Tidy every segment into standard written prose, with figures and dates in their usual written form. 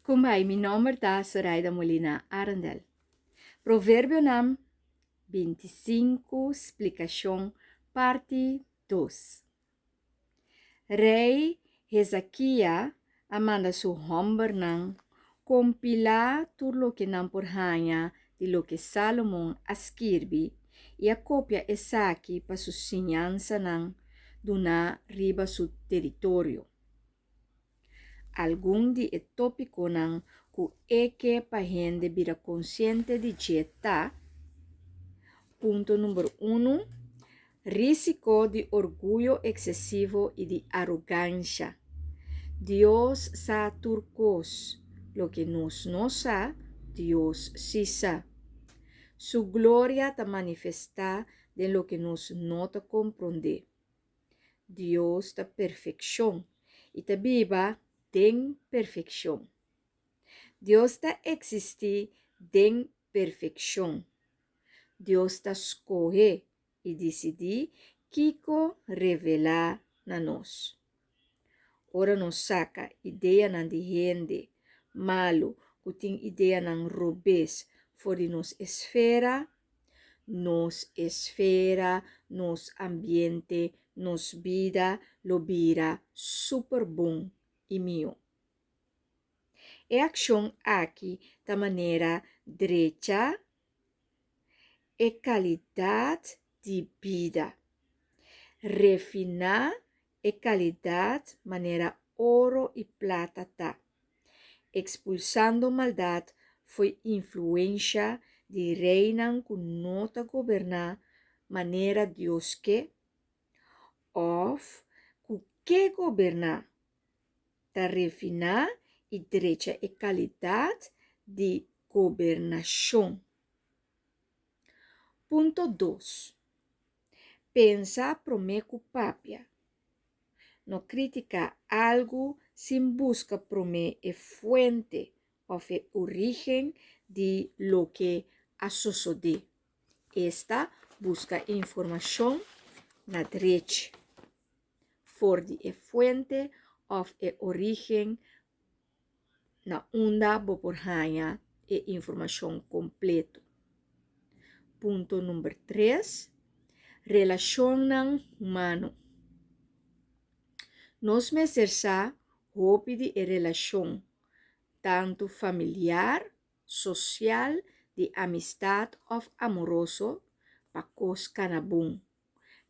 Kumbai, mi nomber ta Soraida Molina Arendel. Proverbionan 25 splikashon parti 2. Rei Hezekia a manda su hòmbernan kompilá tur loke nan por haña di loke Sálomon a skirbi i a kopia esaki pa su siñansanan duná riba su teritorio. Algun di e tópikonan ku e ke pa hende bira konsiente di dje ta, Punto number unu, Rísiko di orguyo eksesivo i di arogansha. Dios sa tur kos, loke nos no sa, Dios sí sa. Su gloria ta manifestá den loke nos no ta komprondé. Dios ta perfekshon i ta biba den perfekshon. Dios ta eksistí den perfekshon. Dios ta skohe i disidí kiko revelá na nos. Ora nos saka ideanan di hende malu ku tin ideanan robes for di nos esfera, nos esfera, nos ambiente, nos bida lo bira super bon i mihó. E akshon aki ta manera drecha e kalidat di bida, refiná e kalidat manera oro i plata ta, ekspulsando maldat fo'i influensha di reinan ku no ta goberná manera Dios ke òf ku ke goberná, ta refiná i drecha e kalidat di gobernashon. Punto dos, Pensa promé ku papia. No kritiká algu sin buska promé e fuente òf e orígen di loke a sosodé. Esta buska informashon na drechi, for di e fuente òf e orígen na unda bo por haña e informashon kompleto. Punto number tres, relashonnan humano. Nos mester sa hopi di e relashon, tantu familiar, sosial, di amistat òf amoroso, pa kos kana bon.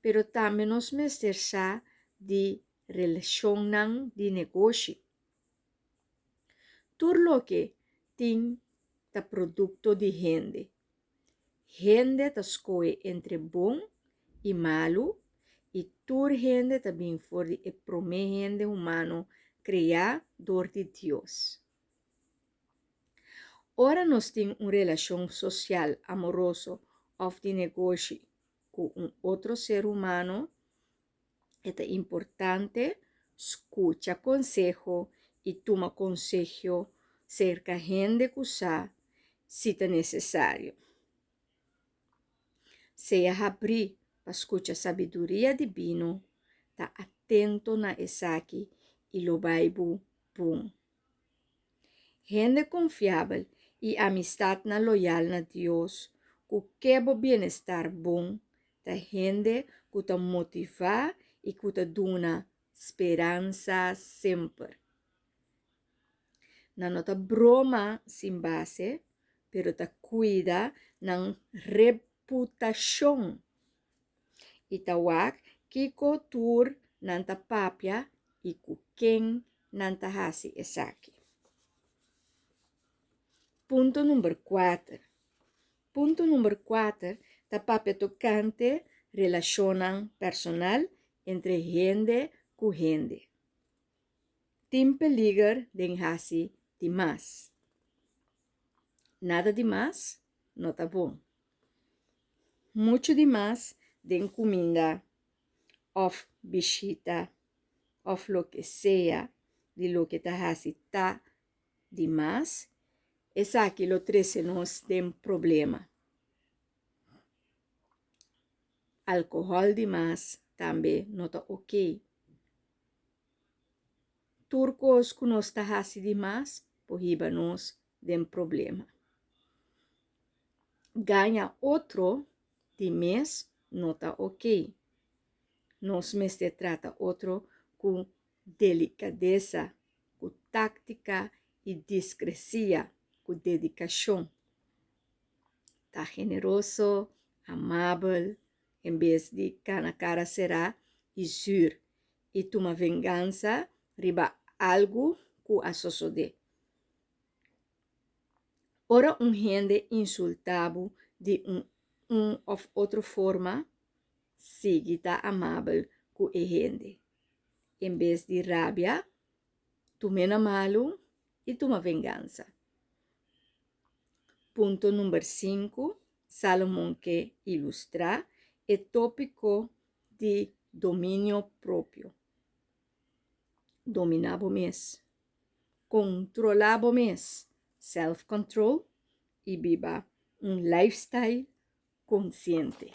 Pero tambe nos mester sa di relashonnan di negoshi. Tur loke tin ta produkto di hende. Hende ta skohe entre bon i malu i tur hende ta bin for di e promé hende humano kreá dor di Dios. Ora nos tin un relashon sosial amoroso òf di negoshi ku un otro ser humano, E ta importante skucha konseho i tuma konsehio serka hende ku sa si ta nesesario. Sea habrí pa skucha sabiduria dibino, ta atento na esaki i lo bai bo bon. Hende konfiabel i amistatnan loyal na Dios ku ke bo bienestar bon ta hende ku ta motivá i ku ta duna speransa semper. Nan no ta broma sin base, pero ta kuida nan reputashon i ta wak kiko tur nan ta papia i ku ken nan ta hasi esaki. Punto number kuater. Punto number kuater ta papia tokante relashonnan personal entre hende ku hende. Tin peliger den hasi di mas. Nada di mas no ta bon. Muchu di mas den kuminda òf bishita òf loke sea di loke ta hasi ta di mas, esaki lo trese nos den problema. Alkohòl di mas tambe no ta okey. Tur kos ku nos ta hasi di mas. por hiba nos den problema. Gaña otro di mes no ta ok. Nos mester trata otro ku delikadesa, ku táktika i diskresia, ku dedikashon. Ta generoso, amabel, en bes di kana kara será i zür i tuma vengansa riba algu ku a sosodé. Ora un hende insultá bo di un un òf otro forma, sigui ta amabel ku e hende. En bes di rabia, tum'é na malu i tuma vengansa. Punto number sinku, Salomon ke ilustrá e tópiko di dominio propio. Dominá bo mes. Kontrolá bo mes, self control, i biba un lifestyle konsiente.